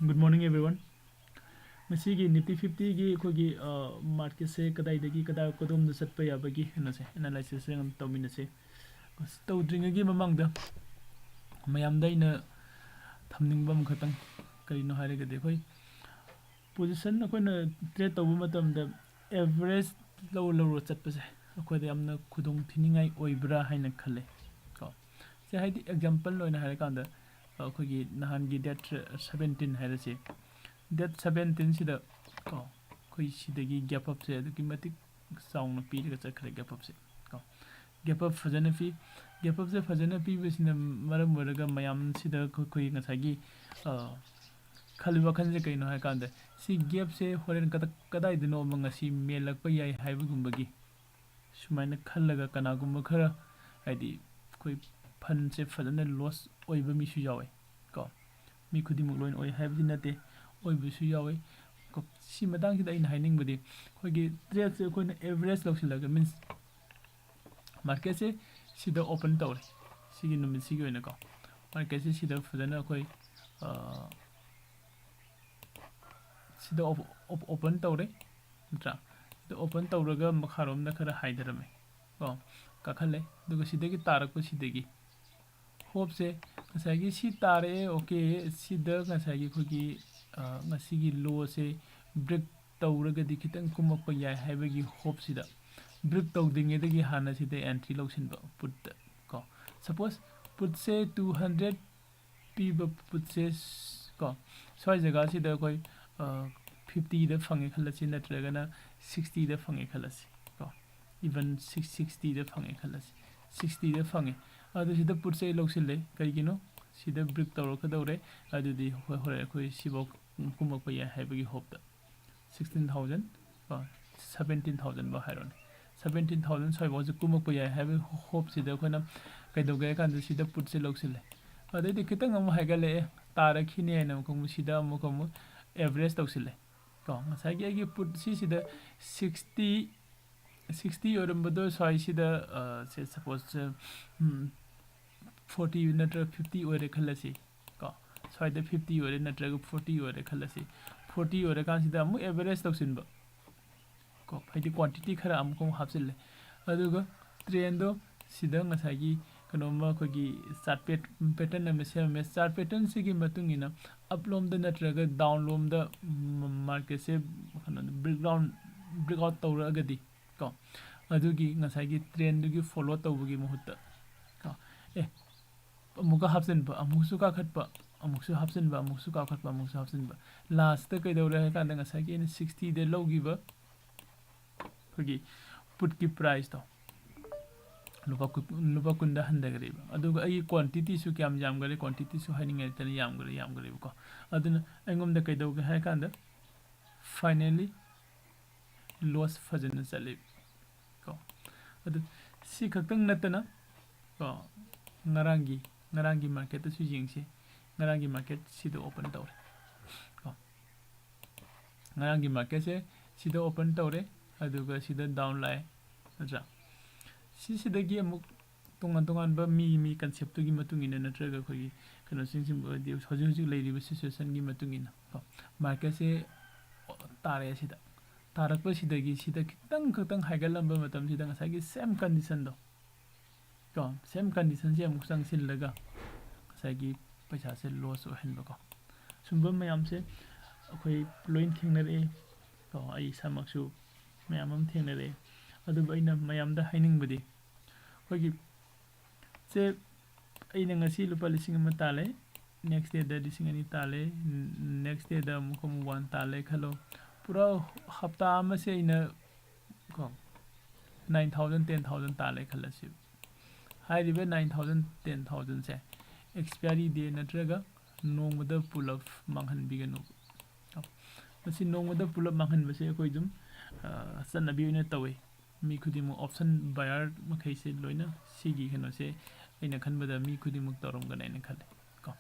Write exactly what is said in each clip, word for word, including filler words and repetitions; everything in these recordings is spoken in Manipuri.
Good morning, everyone. ꯉꯁꯤꯒꯤ Nifty fiftyꯒꯤ ꯑꯩꯈꯣꯏꯒꯤ ꯃꯥꯔꯀꯦꯠꯁꯦ ꯀꯗꯥꯏꯗꯒꯤ ꯀꯗꯥꯏ ꯀꯗꯣꯝꯗ ꯆꯠꯄ ꯌꯥꯕꯒꯤ ꯀꯩꯅꯣꯁꯦ, ꯑꯦꯅꯥꯂꯥꯏꯁꯤꯁꯁꯦ ꯑꯗꯨꯝ ꯇꯧꯃꯤꯟꯅꯁꯦ꯫ ꯑꯁ, ꯇꯧꯗ꯭ꯔꯤꯉꯩꯒꯤ ꯃꯃꯥꯡꯗ ꯃꯌꯥꯝꯗ ꯑꯩꯅ ꯊꯝꯅꯤꯡꯕ ꯑꯃꯈꯛꯇꯪ ꯀꯔꯤꯅꯣ ꯍꯥꯏꯔꯒꯗꯤ, ꯑꯩꯈꯣꯏ ꯄꯣꯖꯤꯁꯟ ꯑꯩꯈꯣꯏꯅ ꯇ꯭ꯔꯦꯠ ꯇꯧꯕ ꯃꯇꯝꯗ ꯑꯦꯚꯔꯦꯖ ꯂꯧꯔ ꯂꯧꯔ ꯆꯠꯄꯁꯦ ꯑꯩꯈꯣꯏꯗ ꯌꯥꯝꯅ ꯈꯨꯗꯣꯡ ꯊꯤꯅꯤꯡꯉꯥꯏ ꯑꯣꯏꯕ꯭ꯔꯥ ꯍꯥꯏꯅ ꯈꯜꯂꯦ ꯀꯣ꯫ ꯁꯦ ꯍꯥꯏꯗꯤ ꯑꯦꯛꯖꯥꯝꯄꯜ ꯑꯣꯏꯅ ꯍꯥꯏꯔꯀꯥꯟꯗ, ꯑꯩꯈꯣꯏꯒꯤ ꯅꯍꯥꯟꯒꯤ ꯗꯦꯠ ꯁꯕꯦꯟꯇꯤꯟ ꯍꯥꯏꯔꯁꯤ, ꯗꯦꯠ ꯁꯕꯦꯟꯇꯤꯟꯁꯤꯗ ꯀꯣ, ꯑꯩꯈꯣꯏ ꯁꯤꯗꯒꯤ ꯒꯦꯞ ꯑꯞꯁꯦ ꯑꯗꯨꯛꯀꯤ ꯃꯇꯤꯛ ꯆꯥꯎꯅ ꯄꯤꯔꯒ ꯆꯠꯈ꯭ꯔꯦ ꯒꯦꯞ ꯑꯞꯁꯦ ꯀꯣ꯫ ꯒꯦꯞ ꯑꯞ ꯐꯖꯅ ꯄꯤ꯫ ꯒꯦꯞ ꯑꯞꯁꯦ ꯐꯖꯅ ꯄꯤꯕꯁꯤꯅ ꯃꯔꯝ ꯑꯣꯏꯔꯒ ꯃꯌꯥꯝꯁꯤꯗ ꯑꯩꯈꯣꯏ ꯉꯁꯥꯏꯒꯤ, ꯑ, ꯈꯜꯂꯤꯕ ꯋꯥꯈꯜꯁꯦ ꯀꯩꯅꯣ ꯍꯥꯏꯀꯥꯟꯗ, ꯁꯤ ꯒꯦꯞꯁꯦ ꯍꯣꯔꯦꯟ ꯀꯗ-, ꯀꯗꯥꯏꯗꯅꯣ ꯑꯃ ꯉꯁꯤ ꯃꯦꯜꯂꯛꯄ ꯌꯥꯏ ꯍꯥꯏꯕꯒꯨꯝꯕꯒꯤ ꯁꯨꯃꯥꯏꯅ ꯈꯜꯂꯒ ꯀꯅꯥꯒꯨꯝꯕ ꯈꯔ, ꯍꯥꯏꯗꯤ, ꯑꯩꯈꯣꯏ ꯐꯟꯁꯦ ꯐꯖꯅ ꯂꯣꯁ ꯑꯣꯏꯕ ꯃꯤꯁꯨ ꯌꯥꯎꯋꯦ ꯀꯣ꯫ ꯃꯤ ꯈꯨꯗꯤꯡꯃꯛ ꯂꯣꯏꯅ ꯑꯣꯏ ꯍꯥꯏꯕꯗꯤ ꯅꯠꯇꯦ, ꯑꯣꯏꯕꯁꯨ ꯌꯥꯎꯋꯦ ꯀꯣ꯫ ꯁꯤ ꯃꯇꯥꯡꯁꯤꯗ ꯑꯩꯅ ꯍꯥꯏꯅꯤꯡꯕꯗꯤ, ꯑꯩꯈꯣꯏꯒꯤ ꯇ꯭ꯔꯦꯠꯁꯦ ꯑꯩꯈꯣꯏꯅ ꯑꯦꯚꯔꯦꯖ ꯂꯧꯁꯤꯜꯂꯒ, ꯃꯤꯟꯁ ꯃꯥꯔꯀꯦꯠꯁꯦ ꯁꯤꯗ ꯑꯣꯄꯟ ꯇꯧꯔꯦ, ꯁꯤꯒꯤ ꯅꯨꯃꯤꯠꯁꯤꯒꯤ ꯑꯣꯏꯅꯀꯣ꯫ ꯃꯥꯔꯀꯦꯠꯁꯦ ꯁꯤꯗ ꯐꯖꯅ ꯑꯩꯈꯣꯏ, ꯑ, ꯁꯤꯗ ꯑꯣꯄꯟ ꯇꯧꯔꯦ, ꯅꯠꯇ꯭ꯔꯥ? ꯁꯤꯗ ꯑꯣꯄꯟ ꯇꯧꯔꯒ ꯃꯈꯥꯔꯣꯝꯗ ꯈꯔ ꯍꯥꯏꯊꯔꯝꯃꯦ ꯀꯣ, ꯀꯥꯈꯠꯂꯦ꯫ ꯑꯗꯨꯒ ꯁꯤꯗꯒꯤ ꯇꯥꯔꯛꯄ, ꯁꯤꯗꯒꯤ ꯍꯣꯞꯁꯦ ꯉꯁꯥꯏꯒꯤ ꯁꯤ ꯇꯥꯔꯛꯑꯦ, ꯑꯣꯀꯦ, ꯁꯤꯗ ꯉꯁꯥꯏꯒꯤ ꯑꯩꯈꯣꯏꯒꯤ, ꯑ, ꯉꯁꯤꯒꯤ ꯂꯣꯁꯦ ꯕ꯭ꯔꯦꯛ ꯇꯧꯔꯒꯗꯤ ꯈꯤꯇꯪ ꯀꯨꯝꯃꯛꯄ ꯌꯥꯏ ꯍꯥꯏꯕꯒꯤ ꯍꯣꯞꯁꯤꯗ, ꯕ꯭ꯔꯦꯛ ꯇꯧꯗ꯭ꯔꯤꯉꯩꯗꯒꯤ ꯍꯥꯟꯅ ꯁꯤꯗ ꯑꯦꯟꯇ꯭ꯔꯤ ꯂꯧꯁꯤꯟꯕ ꯄꯨꯠꯇ ꯀꯣ꯫ ꯁꯄꯣꯁ ꯄꯨꯠꯁꯦ ꯇꯨ ꯍꯟꯗ꯭ꯔꯦꯠ ꯄꯤꯕ ꯄꯨꯠꯁꯦ ꯀꯣ, ꯁ꯭ꯋꯥꯏ ꯖꯒꯥꯁꯤꯗ ꯑꯩꯈꯣꯏ, ꯑ, ꯐꯤꯐꯇꯤꯗ ꯐꯪꯉꯦ ꯈꯜꯂꯁꯤ, ꯅꯠꯇ꯭ꯔꯒꯅ ꯁꯤꯛꯁꯇꯤꯗ ꯐꯪꯉꯦ ꯈꯜꯂꯁꯤ ꯀꯣ, ꯏꯚꯟ ꯁꯤꯛꯁ ꯁꯤꯛꯁꯇꯤꯗ ꯐꯪꯉꯦ ꯈꯜꯂꯁꯤ, ꯁꯤꯛꯁꯇꯤꯗ ꯐꯪꯉꯦ꯫ ꯑꯗꯨ ꯁꯤꯗ ꯄꯨꯠꯁꯦ ꯑꯩ ꯂꯧꯁꯤꯜꯂꯦ꯫ ꯀꯩꯒꯤꯅꯣ? ꯁꯤꯗ ꯕ꯭ꯔꯦꯛ ꯇꯧꯔꯛꯀꯗꯧꯔꯦ꯫ ꯑꯗꯨꯗꯤ ꯍꯣꯏ, ꯍꯣꯔꯦꯟ ꯑꯩꯈꯣꯏ ꯁꯤꯐꯥꯎ ꯀꯨꯝꯃꯛꯄ ꯌꯥꯏ ꯍꯥꯏꯕꯒꯤ ꯍꯣꯞꯇ꯫ ꯁꯤꯛꯁꯇꯤꯟ ꯊꯥꯎꯖꯟ ꯀꯣ, ꯁꯕꯦꯟꯇꯤꯟ ꯊꯥꯎꯖꯟ ꯐꯥꯎ ꯍꯥꯏꯔꯣꯅꯦ꯫ ꯁꯕꯦꯟꯇꯤꯟ ꯊꯥꯎꯖꯟ ꯁ꯭ꯋꯥꯏꯐꯥꯎꯁꯦ ꯀꯨꯝꯃꯛꯄ ꯌꯥꯏ ꯍꯥꯏꯕꯒꯤ ꯍꯣꯞꯁꯤꯗ ꯑꯩꯈꯣꯏꯅ ꯀꯩꯗꯧꯒꯦ ꯍꯥꯏ ꯀꯥꯟꯗ ꯁꯤꯗ ꯄꯨꯠꯁꯦ ꯂꯧꯁꯤꯜꯂꯦ꯫ ꯑꯗꯩꯗꯤ ꯈꯤꯇꯪ ꯑꯃꯨꯛ ꯍꯥꯏꯒꯠꯂꯛꯑꯦ, ꯇꯥꯔꯛꯈꯤꯅꯤ ꯍꯥꯏꯅ ꯑꯃꯨꯛ ꯁꯤꯗ ꯑꯃꯨꯛ, ꯑꯃꯨꯛ ꯑꯦꯚꯔꯦꯖ ꯇꯧꯁꯤꯜꯂꯦ ꯀꯣ꯫ ꯉꯁꯥꯏꯒꯤ ꯑꯩꯒꯤ ꯄꯨꯠ ꯁꯤꯁꯤꯗ ꯁꯤꯛꯁꯇꯤ, ꯁꯤꯛꯁꯇꯤ ꯑꯣꯏꯔꯝꯕꯗꯣ ꯁ꯭ꯋꯥꯏꯁꯤꯗ, ꯑ, ꯁꯦ ꯁꯄꯣꯁ, ꯎꯝ, ꯐꯣꯔꯇꯤ ꯅꯠꯇ꯭ꯔꯒ ꯐꯤꯐꯇꯤ ꯑꯣꯏꯔꯦ ꯈꯜꯂꯁꯤ ꯀꯣ꯫ ꯁ꯭ꯋꯥꯏꯗ ꯐꯤꯐꯇꯤ ꯑꯣꯏꯔꯦ ꯅꯠꯇ꯭ꯔꯒ ꯐꯣꯔꯇꯤ ꯑꯣꯏꯔꯦ ꯈꯜꯂꯁꯤ꯫ ꯐꯣꯔꯇꯤ ꯑꯣꯏꯔꯀꯥꯟꯁꯤꯗ ꯑꯃꯨꯛ ꯑꯦꯚꯔꯦꯖ ꯇꯧꯁꯤꯟꯕ ꯀꯣ, ꯍꯥꯏꯗꯤ ꯀ꯭ꯋꯥꯟꯇꯤꯇꯤ ꯈꯔ ꯑꯃꯨꯛ ꯑꯃꯨꯛ ꯍꯥꯞꯆꯤꯜꯂꯦ꯫ ꯑꯗꯨꯒ ꯇ꯭ꯔꯦꯟꯗꯣ ꯁꯤꯗ ꯉꯁꯥꯏꯒꯤ ꯀꯩꯅꯣꯝꯃ ꯑꯩꯈꯣꯏꯒꯤ ꯆꯥꯔꯠ ꯄꯦꯠ-, ꯄꯦꯇꯔꯟ ꯑꯃ ꯁꯦꯝꯃꯝꯃꯦ꯫ ꯆꯥꯔꯠ ꯄꯦꯇꯔꯟꯁꯤꯒꯤ ꯃꯇꯨꯡ ꯏꯟꯅ ꯑꯞꯂꯣꯝꯗ ꯅꯠꯇ꯭ꯔꯒ ꯗꯥꯎꯟꯂꯣꯝꯗ ꯃꯥꯔꯀꯦꯠꯁꯦ ꯀꯩꯅꯣꯗ ꯕ꯭ꯔꯦꯛ ꯗꯥꯎꯟ, ꯕ꯭ꯔꯦꯛ ꯑꯥꯎꯠ ꯇꯧꯔꯛꯑꯒꯗꯤ ꯀꯣ, ꯑꯗꯨꯒꯤ ꯉꯁꯥꯏꯒꯤ ꯇ꯭ꯔꯦꯟꯗꯨꯒꯤ ꯐꯣꯂꯣ ꯇꯧꯕꯒꯤ ꯃꯍꯨꯠꯇ ꯀꯣ, ꯑꯦ, ꯑꯃꯨꯛꯀ ꯍꯥꯞꯆꯤꯟꯕ, ꯑꯃꯨꯛꯁꯨ ꯀꯥꯈꯠꯄ, ꯑꯃꯨꯛꯁꯨ ꯍꯥꯞꯆꯤꯟꯕ, ꯑꯃꯨꯛꯁꯨ ꯀꯥꯈꯠꯄ, ꯑꯃꯨꯛꯁꯨ ꯍꯥꯞꯆꯤꯟꯕ꯫ ꯂꯥꯁꯇ ꯀꯩꯗꯧꯔꯦ ꯍꯥꯏ ꯀꯥꯟꯗ ꯉꯁꯥꯏꯒꯤ ꯑꯩꯅ ꯁꯤꯛꯁꯇꯤꯗ ꯂꯧꯈꯤꯕ ꯑꯩꯈꯣꯏꯒꯤ ꯄꯨꯠꯀꯤ ꯄ꯭ꯔꯥꯏꯁꯇꯣ ꯂꯨꯄꯥ ꯀꯨꯟ, ꯂꯨꯄꯥ ꯀꯨꯟꯗ ꯍꯟꯊꯈ꯭ꯔꯦꯕ꯫ ꯑꯗꯨꯒ ꯑꯩꯒꯤ ꯀ꯭ꯋꯥꯟꯇꯤꯇꯤꯁꯨ ꯀꯌꯥꯝ ꯌꯥꯝꯈꯔꯦ, ꯀ꯭ꯋꯥꯟꯇꯤꯇꯤꯁꯨ ꯍꯥꯏꯅꯤꯡꯉꯥꯏ ꯂꯩꯇꯅ ꯌꯥꯝꯈꯔꯦ, ꯌꯥꯝꯈꯔꯦꯕꯀꯣ꯫ ꯑꯗꯨꯅ ꯑꯩꯉꯣꯟꯗ ꯀꯩꯗꯧꯒꯦ ꯍꯥꯏ ꯀꯥꯟꯗ finally loss ꯐꯖꯅ ꯆꯠꯂꯦ ꯀꯣ꯫ ꯑꯗꯨ ꯁꯤ ꯈꯛꯇꯪ ꯅꯠꯇꯅ ꯀꯣ, ꯉꯔꯥꯡꯒꯤ, ꯉꯔꯥꯡꯒꯤ ꯃꯥꯔꯀꯦꯠꯇꯁꯨ ꯌꯦꯡꯁꯤ꯫ ꯉꯔꯥꯡꯒꯤ ꯃꯥꯔꯀꯦꯠ ꯁꯤꯗ ꯑꯣꯄꯟ ꯇꯧꯔꯦ ꯀꯣ꯫ ꯉꯔꯥꯡꯒꯤ ꯃꯥꯔꯀꯦꯠꯁꯦ ꯁꯤꯗ ꯑꯣꯄꯟ ꯇꯧꯔꯦ, ꯑꯗꯨꯒ ꯁꯤꯗ ꯗꯥꯎꯟ ꯂꯥꯛꯑꯦ, ꯅꯠꯇ꯭ꯔꯥ? ꯁꯤꯁꯤꯗꯒꯤ ꯑꯃꯨꯛ ꯇꯣꯉꯥꯟ ꯇꯣꯉꯥꯟꯕ ꯃꯤ, ꯃꯤ ꯀꯟꯁꯦꯞꯇꯨꯒꯤ ꯃꯇꯨꯡ ꯏꯟꯅ ꯅꯠꯇ꯭ꯔꯒ ꯑꯩꯈꯣꯏꯒꯤ ꯀꯩꯅꯣꯁꯤꯡꯁꯤ, ꯍꯥꯏꯗꯤ ꯍꯧꯖꯤꯛ ꯍꯧꯖꯤꯛ ꯂꯩꯔꯤꯕ ꯁꯤꯆꯨꯋꯦꯁꯟꯒꯤ ꯃꯇꯨꯡ ꯏꯟꯅ ꯀꯣ, ꯃꯥꯔꯀꯦꯠꯁꯦ ꯇꯥꯔꯛꯑꯦ ꯁꯤꯗ꯫ ꯇꯥꯔꯛꯄꯁꯤꯗꯒꯤ ꯁꯤꯗ ꯈꯤꯇꯪ ꯈꯛꯇꯪ ꯍꯥꯏꯒꯠꯂꯝꯕ ꯃꯇꯝꯁꯤꯗ ꯉꯁꯥꯏꯒꯤ ꯁꯦꯝ ꯀꯟꯗꯤꯁꯟꯗꯣ ꯀꯣ, ꯁꯦꯝ ꯀꯟꯗꯤꯁꯟꯁꯦ ꯑꯃꯨꯛ ꯆꯪꯁꯤꯜꯂꯒ ꯉꯁꯥꯏꯒꯤ ꯄꯩꯁꯥꯁꯦ ꯂꯣꯁ ꯑꯣꯏꯍꯟꯕꯀꯣ꯫ ꯁꯨꯝꯕ ꯃꯌꯥꯝꯁꯦ ꯑꯩꯈꯣꯏ ꯂꯣꯏ ꯊꯦꯡꯅꯔꯛꯑꯦ ꯀꯣ, ꯑꯩ ꯏꯁꯥꯃꯛꯁꯨ ꯃꯌꯥꯝ ꯑꯃ ꯊꯦꯡꯅꯔꯛꯑꯦ꯫ ꯑꯗꯨꯕꯨ ꯑꯩꯅ ꯃꯌꯥꯝꯗ ꯍꯥꯏꯅꯤꯡꯕꯗꯤ ꯑꯩꯈꯣꯏꯒꯤ ꯁꯦ ꯑꯩꯅ ꯉꯁꯤ ꯂꯨꯄꯥ ꯂꯤꯁꯤꯡ ꯑꯃ ꯇꯥꯜꯂꯦ, ꯅꯦꯛꯁ ꯗꯦꯗ ꯂꯤꯁꯤꯡ ꯑꯅꯤ ꯇꯥꯜꯂꯦ, ꯅꯦꯛꯁ ꯗꯦꯗ ꯑꯃꯨꯛ ꯑꯃꯨꯛ ꯋꯥꯟ ꯇꯥꯜꯂꯦ ꯈꯜꯂꯣ꯫ ꯄꯨꯔꯥ ꯍꯞꯇꯥ ꯑꯃꯁꯦ ꯑꯩꯅ ꯀꯣ, ꯅꯥꯏꯟ ꯊꯥꯎꯖꯟ, ꯇꯦꯟ ꯊꯥꯎꯖꯟ ꯇꯥꯜꯂꯦ ꯈꯜꯂꯁꯤ꯫ ꯍꯥꯏꯔꯤꯕ ꯅꯥꯏꯟ ꯊꯥꯎꯖꯟ, ꯇꯦꯟ ꯊꯥꯎꯖꯟꯁꯦ ꯑꯦꯛꯁꯄꯤꯌꯥꯔꯤ ꯗꯦ ꯅꯠꯇ꯭ꯔꯒ ꯅꯣꯡꯃꯗ ꯄꯨꯂꯞ ꯃꯥꯡꯍꯟꯕꯤꯒꯅꯨ꯫ ꯃꯁꯤ ꯅꯣꯡꯃꯗ ꯄꯨꯂꯞ ꯃꯥꯡꯍꯟꯕꯁꯦ ꯑꯩꯈꯣꯏ ꯑꯗꯨꯝ, ꯑ, ꯆꯠꯅꯕꯤ ꯑꯣꯏꯅ ꯇꯧꯏ꯫ ꯃꯤ ꯈꯨꯗꯤꯡꯃꯛ, ꯑꯣꯞꯁꯟ ꯕꯥꯌꯔ ꯃꯈꯩꯁꯦ ꯂꯣꯏꯅ ꯁꯤꯒꯤ ꯀꯩꯅꯣꯁꯦ ꯑꯩꯅ ꯈꯟꯕꯗ ꯃꯤ ꯈꯨꯗꯤꯡꯃꯛ ꯇꯧꯔꯝꯒꯅꯤ ꯍꯥꯏꯅ ꯈꯜꯂꯤ ꯀꯣ꯫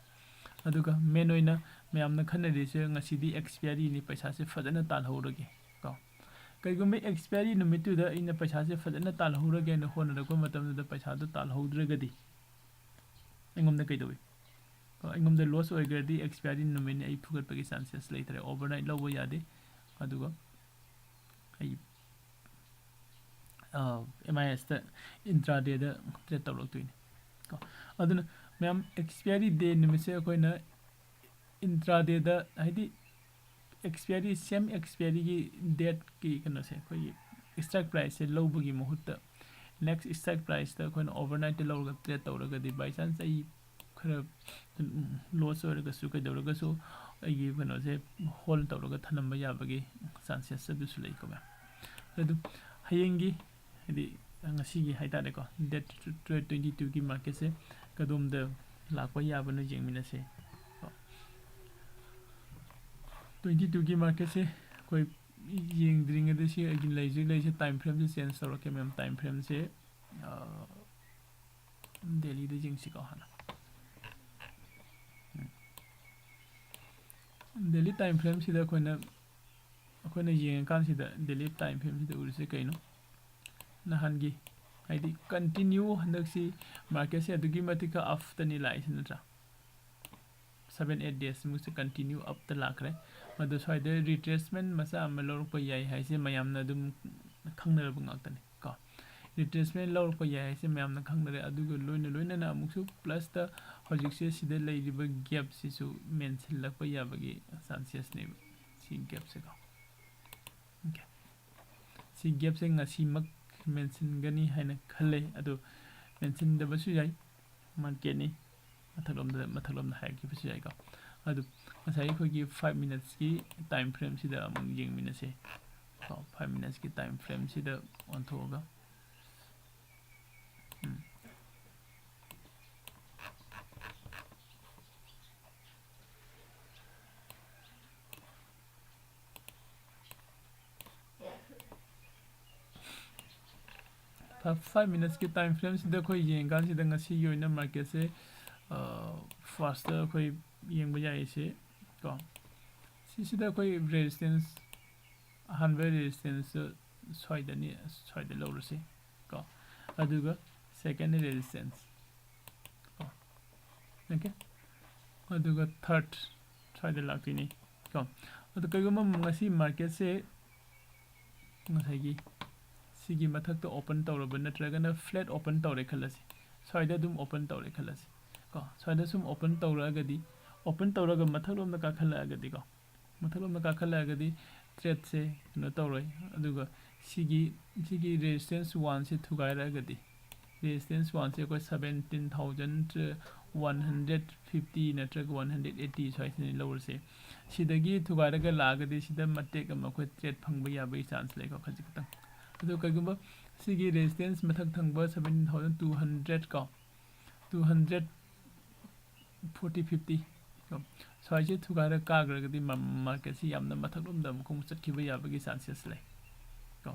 ꯑꯗꯨꯒ ꯃꯦꯟ ꯑꯣꯏꯅ ꯃꯌꯥꯝꯅ ꯈꯟꯅꯔꯤꯁꯦ ꯉꯁꯤꯗꯤ ꯑꯦꯛꯁꯄꯤꯌꯥꯔꯤꯅꯤ, ꯄꯩꯁꯥꯁꯦ ꯐꯖꯅ ꯇꯥꯜꯍꯧꯔꯒꯦ ꯀꯣ꯫ ꯀꯩꯒꯨꯝꯕ ꯑꯦꯛꯁꯄꯤꯌꯥꯔꯤ ꯅꯨꯃꯤꯠꯇꯨꯗ ꯑꯩꯅ ꯄꯩꯁꯥꯁꯦ ꯐꯖꯅ ꯇꯥꯜꯍꯧꯔꯒꯦꯅ ꯍꯣꯠꯅꯔꯛꯄ ꯃꯇꯝꯗꯨꯗ ꯄꯩꯁꯥꯗꯣ ꯇꯥꯜꯍꯧꯗ꯭ꯔꯒꯗꯤ ꯑꯩꯉꯣꯟꯗ ꯀꯩꯗꯧꯏ? ꯑꯩꯉꯣꯟꯗ ꯂꯣꯁ ꯑꯣꯏꯈ꯭ꯔꯗꯤ ꯑꯦꯛꯁꯄꯤꯌꯥꯔꯤ ꯅꯨꯃꯤꯠꯅꯤ ꯑꯩ ꯐꯨꯒꯠꯄꯒꯤ ꯆꯥꯟꯁꯦꯁ ꯂꯩꯇ꯭ꯔꯦ, ꯑꯣꯚꯔꯅꯥꯏꯠ ꯂꯧꯕ ꯌꯥꯗꯦ꯫ ꯑꯗꯨꯒ ꯑꯩ ꯑꯦꯝ ꯑꯥꯏ ꯑꯦꯁꯇ ꯏꯟꯇ꯭ꯔꯥꯗꯦꯗ ꯇ꯭ꯔꯦꯠ ꯇꯧꯔꯛꯇꯣꯏꯅꯤ ꯀꯣ꯫ ꯑꯗꯨꯅ ꯃꯌꯥꯝ, ꯑꯦꯛꯁꯄꯤꯌꯥꯔꯤ ꯗꯦ ꯅꯨꯃꯤꯠꯁꯦ ꯑꯩꯈꯣꯏꯅ ꯏꯟꯇ꯭ꯔꯥꯗꯦꯗ, ꯍꯥꯏꯗꯤ ꯑꯦꯛꯁꯄꯤꯌꯥꯔꯤ, ꯁꯦꯝ ꯑꯦꯛꯁꯄꯤꯌꯥꯔꯤꯒꯤ ꯗꯦꯠꯀꯤ ꯀꯩꯅꯣꯁꯦ, ꯑꯩꯈꯣꯏꯒꯤ ꯏꯁꯇ꯭ꯔꯥꯏꯛ ꯄ꯭ꯔꯥꯏꯁꯁꯦ ꯂꯧꯕꯒꯤ ꯃꯍꯨꯠꯇ ꯅꯦꯛꯁ ꯏꯁꯇ꯭ꯔꯥꯏꯛ ꯄ꯭ꯔꯥꯏꯁꯇ ꯑꯩꯈꯣꯏꯅ ꯑꯣꯚꯔꯅꯥꯏꯠꯇ ꯂꯧꯔꯒ ꯇ꯭ꯔꯦꯠ ꯇꯧꯔꯒꯗꯤ, ꯕꯥꯏ ꯆꯥꯟꯁ ꯑꯩ ꯈꯔ ꯂꯣꯁ ꯑꯣꯏꯔꯒꯁꯨ ꯀꯩꯗꯧꯔꯒꯁꯨ ꯑꯩꯒꯤ ꯀꯩꯅꯣꯁꯦ ꯍꯣꯜ ꯇꯧꯔꯒ ꯊꯝꯂꯝꯕ ꯌꯥꯕꯒꯤ ꯆꯥꯟꯁꯦꯁ ꯑꯗꯨꯁꯨ ꯂꯩꯀꯣ ꯃꯌꯥꯝ꯫ ꯑꯗꯨ ꯍꯌꯦꯡꯒꯤ, ꯍꯥꯏꯗꯤ ꯉꯁꯤꯒꯤ ꯍꯥꯏꯇꯥꯔꯦꯀꯣ, ꯗꯦꯠ ꯇ꯭ꯋꯦꯟꯇꯤ ꯇꯨꯒꯤ ꯃꯥꯔꯀꯦꯠꯁꯦ ꯀꯗꯣꯝꯗ ꯂꯥꯛꯄ ꯌꯥꯕꯅꯣ ꯌꯦꯡꯃꯤꯟꯅꯁꯦ꯫ ꯇ꯭ꯋꯦꯟꯇꯤ ꯇꯨꯒꯤ ꯃꯥꯔꯀꯦꯠꯁꯦ ꯑꯩꯈꯣꯏ ꯌꯦꯡꯗ꯭ꯔꯤꯉꯩꯗ ꯁꯤ ꯑꯩꯒꯤ ꯂꯩꯖꯤꯛ ꯂꯩꯁꯦ ꯇꯥꯏꯝ ꯐ꯭ꯔꯦꯝꯁꯦ ꯆꯦꯟꯖ ꯇꯧꯔꯛꯀꯦ ꯃꯌꯥꯝ꯫ ꯇꯥꯏꯝ ꯐ꯭ꯔꯦꯝꯁꯦ ꯗꯦꯂꯤꯗ ꯌꯦꯡꯁꯤꯀꯣ ꯍꯥꯟꯅ꯫ ꯗꯦꯂꯤ ꯇꯥꯏꯝ ꯐ꯭ꯔꯦꯝꯁꯤꯗ ꯑꯩꯈꯣꯏꯅ, ꯑꯩꯈꯣꯏꯅ ꯌꯦꯡꯉꯀꯥꯟꯁꯤꯗ ꯗꯦꯂꯤ ꯇꯥꯏꯝ ꯐ꯭ꯔꯦꯝꯁꯤꯗ ꯎꯔꯤꯁꯦ ꯀꯩꯅꯣ? ꯅꯍꯥꯟꯒꯤ, ꯍꯥꯏꯗꯤ ꯀꯟꯇꯤꯅ꯭ꯌꯨ ꯍꯟꯗꯛꯁꯤ ꯃꯥꯔꯀꯦꯠꯁꯦ ꯑꯗꯨꯛꯀꯤ ꯃꯇꯤꯛ ꯑꯞꯇꯅꯤ ꯂꯥꯛꯏꯁꯦ ꯅꯠꯇ꯭ꯔꯥ? ꯁꯕꯦꯟ ꯑꯦꯠ ꯗꯦꯖꯃꯨꯛꯁꯦ ꯀꯟꯇꯤꯅ꯭ꯌꯨ ꯑꯞꯇ ꯂꯥꯛꯈ꯭ꯔꯦ꯫ ꯑꯗꯣ ꯁ꯭ꯋꯥꯏꯗ ꯔꯤꯇ꯭ꯔꯦꯁꯃꯦꯟ ꯃꯆꯥ ꯑꯃ ꯂꯧꯔꯛꯄ ꯌꯥꯏ ꯍꯥꯏꯁꯦ ꯃꯌꯥꯝꯅ ꯑꯗꯨꯝ ꯈꯪꯅꯔꯕ ꯉꯥꯛꯇꯅꯤ ꯀꯣ꯫ ꯔꯤꯇ꯭ꯔꯦꯁꯃꯦꯟ ꯂꯧꯔꯛꯄ ꯌꯥꯏ ꯍꯥꯏꯁꯦ ꯃꯌꯥꯝꯅ ꯈꯪꯅꯔꯦ꯫ ꯑꯗꯨꯒ ꯂꯣꯏꯅ ꯂꯣꯏꯅꯅ ꯑꯃꯨꯛꯁꯨ ꯄ꯭ꯂꯁꯇ ꯍꯧꯖꯤꯛꯁꯦ ꯁꯤꯗ ꯂꯩꯔꯤꯕ ꯒꯦꯞꯁꯤꯁꯨ ꯃꯦꯟꯁꯤꯜꯂꯛꯄ ꯌꯥꯕꯒꯤ ꯆꯥꯟꯁꯦꯁꯅꯦꯕ, ꯁꯤ ꯒꯦꯞꯁꯦꯀꯣ꯫ ꯑꯣꯀꯦ꯫ ꯁꯤ ꯒꯦꯞꯁꯦ ꯉꯁꯤꯃꯛ ꯃꯦꯟꯁꯤꯟꯒꯅꯤ ꯍꯥꯏꯅ ꯈꯜꯂꯦ, ꯑꯗꯨ ꯃꯦꯟꯁꯤꯟꯗꯕꯁꯨ ꯌꯥꯏ꯫ ꯃꯥꯔꯀꯦꯠꯅꯤ, ꯃꯊꯛꯂꯣꯝꯗ, ꯃꯊꯛꯂꯣꯝꯗ ꯍꯥꯏꯔꯛꯈꯤꯕꯁꯨ ꯌꯥꯏꯀꯣ꯫ ꯑꯗꯨ ꯉꯁꯥꯏ ꯑꯩꯈꯣꯏꯒꯤ ꯐꯥꯏꯚ ꯃꯤꯅꯠꯁꯀꯤ ꯇꯥꯏꯝ ꯐ꯭ꯔꯦꯝꯁꯤꯗ ꯑꯃꯨꯛ ꯌꯦꯡꯃꯤꯟꯅꯁꯦ꯫ ꯀꯣ, ꯐꯥꯏꯚ ꯃꯤꯅꯠꯁꯀꯤ ꯇꯥꯏꯝ ꯐ꯭ꯔꯦꯝꯁꯤꯗ ꯑꯣꯟꯊꯣꯛꯑꯒ, ꯎꯝ꯫ ꯐꯥꯏꯚ ꯃꯤꯅꯠꯁꯀꯤ ꯇꯥꯏꯝ ꯐ꯭ꯔꯦꯝꯁꯤꯗ ꯑꯩꯈꯣꯏ ꯌꯦꯡꯀꯥꯟꯁꯤꯗ ꯉꯁꯤꯒꯤ ꯑꯣꯏꯅ ꯃꯥꯔꯀꯦꯠꯁꯦ, ꯑ, ꯐꯥꯔꯁꯇ ꯑꯩꯈꯣꯏ ꯌꯦꯡꯕ ꯌꯥꯏꯁꯦ ꯀꯣ꯫ ꯁꯤꯁꯤꯗ ꯑꯩꯈꯣꯏ ꯔꯦꯖꯤꯁꯇꯦꯟꯁ ꯑꯍꯥꯟꯕ ꯔꯦꯖꯤꯁꯇꯦꯟꯁꯇ ꯁ꯭ꯋꯥꯏꯗꯅꯤ, ꯁ꯭ꯋꯥꯏꯗ ꯂꯧꯔꯁꯤ ꯀꯣ꯫ ꯑꯗꯨꯒ ꯁꯦꯀꯦꯟ ꯔꯦꯖꯤꯁꯇꯦꯟꯁ ꯀꯣ꯫ ꯑꯣꯀꯦ? ꯑꯗꯨꯒ ꯊꯥꯔꯠ ꯁ꯭ꯋꯥꯏꯗ ꯂꯥꯛꯇꯣꯏꯅꯤ ꯀꯣ꯫ ꯑꯗꯣ ꯀꯩꯒꯨꯝꯕ ꯉꯁꯤ ꯃꯥꯔꯀꯦꯠꯁꯦ ꯉꯁꯥꯏꯒꯤ ꯁꯤꯒꯤ ꯃꯊꯛꯇ ꯑꯣꯄꯟ ꯇꯧꯔꯕ ꯅꯠꯇ꯭ꯔꯒꯅ ꯐ꯭ꯂꯦꯠ ꯑꯣꯄꯟ ꯇꯧꯔꯦ ꯈꯜꯂꯁꯤ, ꯁ꯭ꯋꯥꯏꯗ ꯑꯗꯨꯝ ꯑꯣꯄꯟ ꯇꯧꯔꯦ ꯈꯜꯂꯁꯤ ꯀꯣ꯫ ꯁ꯭ꯋꯥꯏꯗ ꯁꯨꯝ ꯑꯣꯄꯟ ꯇꯧꯔꯛꯑꯒꯗꯤ, ꯑꯣꯄꯟ ꯇꯧꯔꯒ ꯃꯊꯛꯂꯣꯝꯗ ꯀꯥꯈꯠꯂꯛꯑꯒꯗꯤꯀꯣ, ꯃꯊꯛꯂꯣꯝꯗ ꯀꯥꯈꯠꯂꯛꯑꯒꯗꯤ ꯇ꯭ꯔꯦꯠꯁꯦ ꯀꯩꯅꯣ ꯇꯧꯔꯣꯏ꯫ ꯑꯗꯨꯒ ꯁꯤꯒꯤ ꯁꯤꯒꯤ ꯔꯦꯖꯤꯁꯇꯦꯟꯁ ꯋꯥꯟꯁꯦ ꯊꯨꯒꯥꯏꯔꯛꯑꯒꯗꯤ, ꯔꯦꯖꯤꯁꯇꯦꯟꯁ ꯋꯥꯟꯁꯦ ꯑꯩꯈꯣꯏ seventeen thousand one hundred fifty ꯅꯠꯇ꯭ꯔꯒ ꯋꯥꯟ ꯍꯟꯗ꯭ꯔꯦꯠ ꯑꯩꯠꯇꯤ ꯁ꯭ꯋꯥꯏꯁꯤꯅꯤ ꯂꯧꯔꯁꯦ꯫ ꯁꯤꯗꯒꯤ ꯊꯨꯒꯥꯏꯔꯒ ꯂꯥꯛꯑꯒꯗꯤ ꯁꯤꯗ ꯃꯇꯦꯛ ꯑꯃ ꯑꯩꯈꯣꯏ ꯇ꯭ꯔꯦꯠ ꯐꯪꯕ ꯌꯥꯕꯒꯤ ꯆꯥꯟꯁ ꯂꯩꯀꯣ, ꯈꯖꯤꯛ ꯈꯛꯇꯪ꯫ ꯑꯗꯣ ꯀꯩꯒꯨꯝꯕ ꯁꯤꯒꯤ ꯔꯦꯖꯤꯁꯇꯦꯟꯁ ꯃꯊꯛ ꯊꯪꯕ ꯁꯕꯦꯟꯇꯤꯟ ꯊꯥꯎꯖꯟ ꯇꯨ ꯍꯟꯗ꯭ꯔꯦꯠ ꯀꯣ, ꯇꯨ ꯍꯟꯗ꯭ꯔꯦꯠ ꯐꯣꯔꯇꯤ ꯐꯤꯐꯇꯤ ꯀꯣ, ꯁ꯭ꯋꯥꯏꯁꯦ ꯊꯨꯒꯥꯏꯔꯒ ꯀꯥꯈ꯭ꯔꯒꯗꯤ ꯃꯥꯔꯀꯦꯠꯁꯤ ꯌꯥꯝꯅ ꯃꯊꯛꯂꯣꯝꯗ ꯑꯃꯨꯛ ꯑꯃꯨꯛ ꯆꯠꯈꯤꯕ ꯌꯥꯕꯒꯤ ꯆꯥꯟꯁꯦꯁ ꯂꯩ ꯀꯣ꯫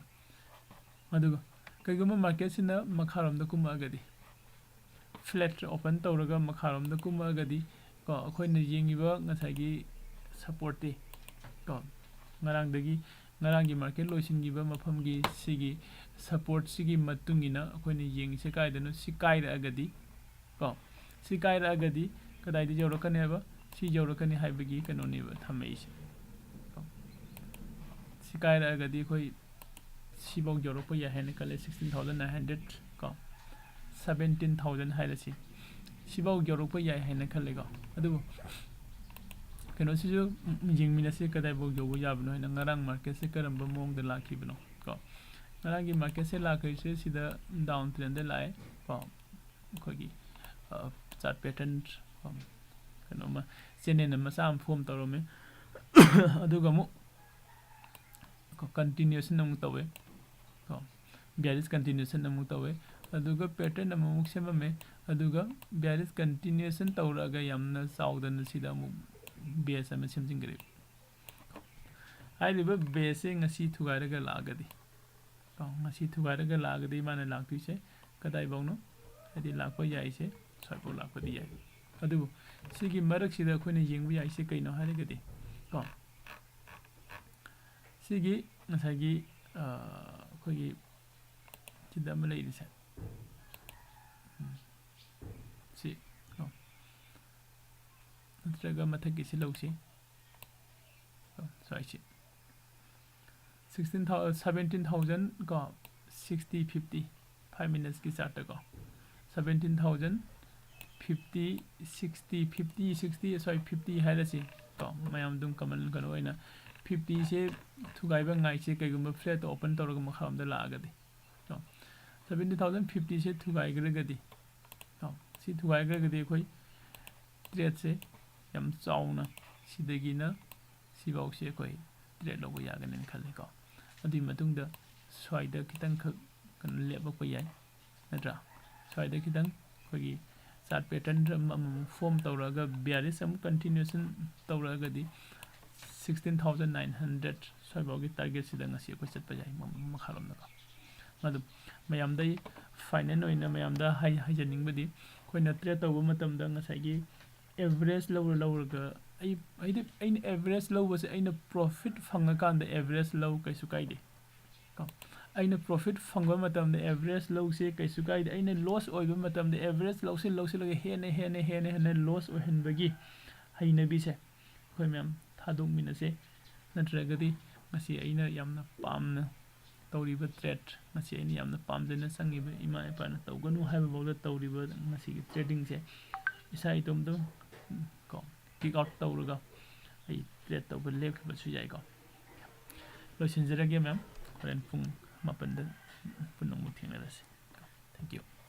ꯑꯗꯨꯒ ꯀꯩꯒꯨꯝꯕ ꯃꯥꯔꯀꯦꯠꯁꯤꯅ ꯃꯈꯥꯔꯣꯝꯗ ꯀꯨꯝꯃꯛꯑꯒꯗꯤ, ꯐ꯭ꯂꯦꯠ ꯑꯣꯄꯟ ꯇꯧꯔꯒ ꯃꯈꯥꯔꯣꯝꯗ ꯀꯨꯝꯃꯛꯑꯒꯗꯤ ꯀꯣ, ꯑꯩꯈꯣꯏꯅ ꯌꯦꯡꯉꯤꯕ ꯉꯁꯥꯏꯒꯤ ꯁꯞꯄꯣꯔꯠꯇꯤ ꯀꯣ, ꯉꯔꯥꯡꯗꯒꯤ, ꯉꯔꯥꯡꯒꯤ ꯃꯥꯔꯀꯦꯠ ꯂꯣꯏꯁꯤꯟꯈꯤꯕ ꯃꯐꯝꯒꯤ ꯁꯤꯒꯤ ꯁꯞꯄꯣꯔꯠꯁꯤꯒꯤ ꯃꯇꯨꯡ ꯏꯟꯅ ꯑꯩꯈꯣꯏꯅ ꯌꯦꯡꯉꯤꯁꯦ ꯀꯥꯏꯗꯅꯣ? ꯁꯤ ꯀꯥꯏꯔꯛꯑꯒꯗꯤ ꯀꯣ, ꯁꯤ ꯀꯥꯏꯔꯛꯑꯒꯗꯤ ꯀꯗꯥꯏꯗ ꯌꯧꯔꯛꯀꯅꯤ ꯍꯥꯏꯕ? ꯁꯤ ꯌꯧꯔꯛꯀꯅꯤ ꯍꯥꯏꯕꯒꯤ ꯀꯩꯅꯣꯅꯦꯕ ꯊꯝꯃꯛꯏꯁꯦ ꯀꯣ꯫ ꯁꯤ ꯀꯥꯏꯔꯛꯑꯒꯗꯤ ꯑꯩꯈꯣꯏ ꯁꯤꯐꯥꯎ ꯌꯧꯔꯛꯄ ꯌꯥꯏ ꯍꯥꯏꯅ ꯈꯜꯂꯦ, ꯁꯤꯛꯁꯇꯤꯟ ꯊꯥꯎꯖꯟ ꯅꯥꯏꯟ ꯍꯟꯗ꯭ꯔꯦꯠ ꯀꯣ, ꯁꯕꯦꯟꯇꯤꯟ ꯊꯥꯎꯖꯟ ꯍꯥꯏꯔꯁꯤ, ꯁꯤꯐꯥꯎ ꯌꯧꯔꯛꯄ ꯌꯥꯏ ꯍꯥꯏꯅ ꯈꯜꯂꯦꯀꯣ꯫ ꯑꯗꯨꯕꯨ ꯀꯩꯅꯣꯁꯤꯁꯨ ꯌꯦꯡꯃꯤꯟꯅꯁꯤ, ꯀꯗꯥꯏꯐꯥꯎ ꯌꯧꯕ ꯌꯥꯕꯅꯣ ꯍꯥꯏꯅ, ꯉꯔꯥꯡ ꯃꯥꯔꯀꯦꯠꯁꯦ ꯀꯔꯝꯕ ꯃꯑꯣꯡꯗ ꯂꯥꯛꯈꯤꯕꯅꯣ ꯀꯣ꯫ ꯉꯔꯥꯡꯒꯤ ꯃꯥꯔꯀꯦꯠꯁꯦ ꯂꯥꯛꯈ꯭ꯔꯤꯁꯦ ꯁꯤꯗ ꯗꯥꯎꯟ ꯇ꯭ꯔꯦꯟꯗ ꯂꯥꯛꯑꯦ ꯀꯣ, ꯑꯩꯈꯣꯏꯒꯤ ꯆꯥꯔꯠ ꯄꯦꯇꯔꯟ ꯀꯩꯅꯣꯃ, ꯆꯦꯅꯦꯜ ꯃꯆꯥ ꯑꯃ ꯐꯣꯝ ꯇꯧꯔꯝꯃꯦ꯫ ꯑꯗꯨꯒ ꯑꯃꯨꯛ ꯀꯟꯇꯤꯅ꯭ꯌꯨꯁꯟ ꯑꯃꯨꯛ ꯇꯧꯋꯦ ꯀꯣ, ꯕꯤꯌꯥꯔꯤꯁ ꯀꯟꯇꯤꯅ꯭ꯌꯨꯁꯟ ꯑꯃꯨꯛ ꯇꯧꯋꯦ꯫ ꯑꯗꯨꯒ ꯄꯦꯇꯔꯟ ꯑꯃꯃꯨꯛ ꯁꯦꯝꯃꯝꯃꯦ꯫ ꯑꯗꯨꯒ ꯕꯤꯌꯥꯔꯤꯁ ꯀꯟꯇꯤꯅ꯭ꯌꯨꯁꯟ ꯇꯧꯔꯛꯑꯒ ꯌꯥꯝꯅ ꯆꯥꯎꯗꯅ ꯁꯤꯗ ꯑꯃꯨꯛ ꯕꯦꯁ ꯑꯃ ꯁꯦꯝꯖꯤꯟꯈ꯭ꯔꯦ꯫ ꯍꯥꯏꯔꯤꯕ ꯕꯦꯁꯁꯦ ꯉꯁꯤ ꯊꯨꯒꯥꯏꯔꯒ ꯂꯥꯛꯑꯒꯗꯤ ꯀꯣ, ꯉꯁꯤ ꯊꯨꯒꯥꯏꯔꯒ ꯂꯥꯛꯑꯒꯗꯤ ꯃꯥꯅ ꯂꯥꯛꯇꯣꯏꯁꯦ ꯀꯗꯥꯏꯐꯥꯎꯅꯣ? ꯍꯥꯏꯗꯤ ꯂꯥꯛꯄ ꯌꯥꯏꯁꯦ ꯁ꯭ꯋꯥꯏꯐꯥꯎ ꯂꯥꯛꯄꯗꯤ ꯌꯥꯏ꯫ ꯑꯗꯨꯕꯨ ꯁꯤꯒꯤ ꯃꯔꯛꯁꯤꯗ ꯑꯩꯈꯣꯏꯅ ꯌꯦꯡꯕ ꯌꯥꯏꯁꯦ ꯀꯩꯅꯣ ꯍꯥꯏꯔꯒꯗꯤ ꯀꯣ, ꯁꯤꯒꯤ ꯉꯁꯥꯏꯒꯤ, ꯑ, ꯑꯩꯈꯣꯏꯒꯤ ꯁꯤꯗ ꯑꯃ ꯂꯩꯔꯤꯁꯦ, ꯎꯝ, ꯁꯤ ꯀꯣ, ꯅꯠꯇ꯭ꯔꯒ ꯃꯊꯛꯀꯤꯁꯤ ꯂꯧꯁꯤ꯫ ꯁ꯭ꯋꯥꯏꯁꯤ sixteen thousand, seventeen thousand ꯀꯣ, sixty, fifty, five minutesꯀꯤ chartꯇ ꯀꯣ, seventeen thousand, fifty, sixty, fifty, sixty, sorry, fifty ꯍꯥꯏꯔꯁꯤ ꯀꯣ, ꯃꯌꯥꯝ ꯑꯗꯨꯝ common ꯀꯩꯅꯣ ꯑꯣꯏꯅ fiftyꯁꯦ ꯊꯨꯒꯥꯏꯕ ꯉꯥꯏꯁꯦ꯫ ꯀꯩꯒꯨꯝꯕ flatꯇ open ꯇꯧꯔꯒ ꯃꯈꯥꯔꯣꯝꯗ ꯂꯥꯛꯑꯒꯗꯤ ꯀꯣ, seventeen thousand fiftyꯁꯦ ꯊꯨꯒꯥꯏꯈ꯭ꯔꯒꯗꯤ ꯀꯣ, ꯁꯤ ꯊꯨꯒꯥꯏꯈ꯭ꯔꯒꯗꯤ ꯑꯩꯈꯣꯏ tradeꯁꯦ ꯌꯥꯝ ꯆꯥꯎꯅ, ꯁꯤꯗꯒꯤꯅ ꯁꯤꯐꯥꯎꯁꯦ ꯑꯩꯈꯣꯏ trade ꯂꯧꯕ ꯌꯥꯒꯅꯤꯅ ꯈꯜꯂꯦꯀꯣ꯫ ꯑꯗꯨꯒꯤ ꯃꯇꯨꯡꯗ ꯁ꯭ꯋꯥꯏꯗ ꯈꯤꯇꯪꯈꯛ ꯀꯩꯅꯣ ꯂꯦꯞꯄꯛꯄ ꯌꯥꯏ, ꯅꯠꯇ꯭ꯔꯥ? ꯁ꯭ꯋꯥꯏꯗ ꯈꯤꯇꯪ ꯑꯩꯈꯣꯏꯒꯤ chart pattern ꯑꯃ ꯑꯃꯨꯛ form ꯇꯧꯔꯒ bearish ꯑꯃꯨꯛ continuation ꯇꯧꯔꯒꯗꯤ sixteen thousand nine hundred ꯁ꯭ꯋꯥꯏꯐꯥꯎꯒꯤ targetꯁꯤꯗ ꯉꯁꯤ ꯑꯩꯈꯣꯏ ꯆꯠꯄ ꯌꯥꯏ, ꯃ-, ꯃꯈꯥꯔꯣꯝꯗꯀꯣ꯫ ꯑꯗꯨ ꯃꯌꯥꯝꯗ ꯑꯩ final ꯑꯣꯏꯅ ꯃꯌꯥꯝꯗ ꯍꯥꯏ-, ꯍꯥꯏꯖꯅꯤꯡꯕꯗꯤ, ꯑꯩꯈꯣꯏꯅ trade ꯇꯧꯕ ꯃꯇꯝꯗ ꯉꯁꯥꯏꯒꯤ average ꯂꯧꯔ ꯂꯧꯔꯒ ꯑꯩ, ꯍꯥꯏꯗꯤ ꯑꯩꯅ average ꯂꯧꯕꯁꯦ ꯑꯩꯅ profit ꯐꯪꯉꯀꯥꯟꯗ average ꯂꯧ, ꯀꯩꯁꯨ ꯀꯥꯏꯗꯦ ꯀꯣ꯫ ꯑꯩꯅ profit ꯐꯪꯕ ꯃꯇꯝꯗ average ꯂꯧꯁꯦ ꯀꯩꯁꯨ ꯀꯥꯏꯗꯦ꯫ ꯑꯩꯅ loss ꯑꯣꯏꯕ ꯃꯇꯝꯗ average ꯂꯧꯁꯤꯜ ꯂꯧꯁꯤꯜꯂꯒ ꯍꯦꯟꯅ ꯍꯦꯟꯅ ꯍꯦꯟꯅ ꯍꯦꯟꯅ loss ꯑꯣꯏꯍꯟꯕꯒꯤ ꯍꯩꯅꯕꯤꯁꯦ ꯑꯩꯈꯣꯏ ꯃꯌꯥꯝ ꯊꯥꯗꯣꯛꯃꯤꯟꯅꯁꯦ꯫ ꯅꯠꯇ꯭ꯔꯒꯗꯤ ꯉꯁꯤ ꯑꯩꯅ ꯌꯥꯝꯅ ꯄꯥꯝꯅ ꯇꯧꯔꯤꯕ trade, ꯉꯁꯤ ꯑꯩꯅ ꯌꯥꯝꯅ ꯄꯥꯝꯖꯅ ꯆꯪꯉꯤꯕ, ꯏꯃꯥ ꯏꯄꯥꯅ ꯇꯧꯒꯅꯨ ꯍꯥꯏꯕꯐꯥꯎꯗ ꯇꯧꯔꯤꯕ ꯉꯁꯤꯒꯤ tradingꯁꯦ ꯏꯁꯥ ꯏꯇꯣꯝꯇ ꯀꯣ, kick out ꯇꯧꯔꯒ ꯑꯩ trade ꯇꯧꯕ ꯂꯦꯞꯈꯤꯕꯁꯨ ꯌꯥꯏꯀꯣ꯫ ꯂꯣꯏꯁꯤꯟꯖꯔꯒꯦ ꯃꯌꯥꯝ, ꯍꯣꯔꯦꯟ ꯄꯨꯡ ꯃꯥꯄꯟꯗ ꯄꯨꯟꯅ ꯑꯃꯨꯛ ꯊꯦꯡꯅꯔꯁꯤ꯫ Thank you꯫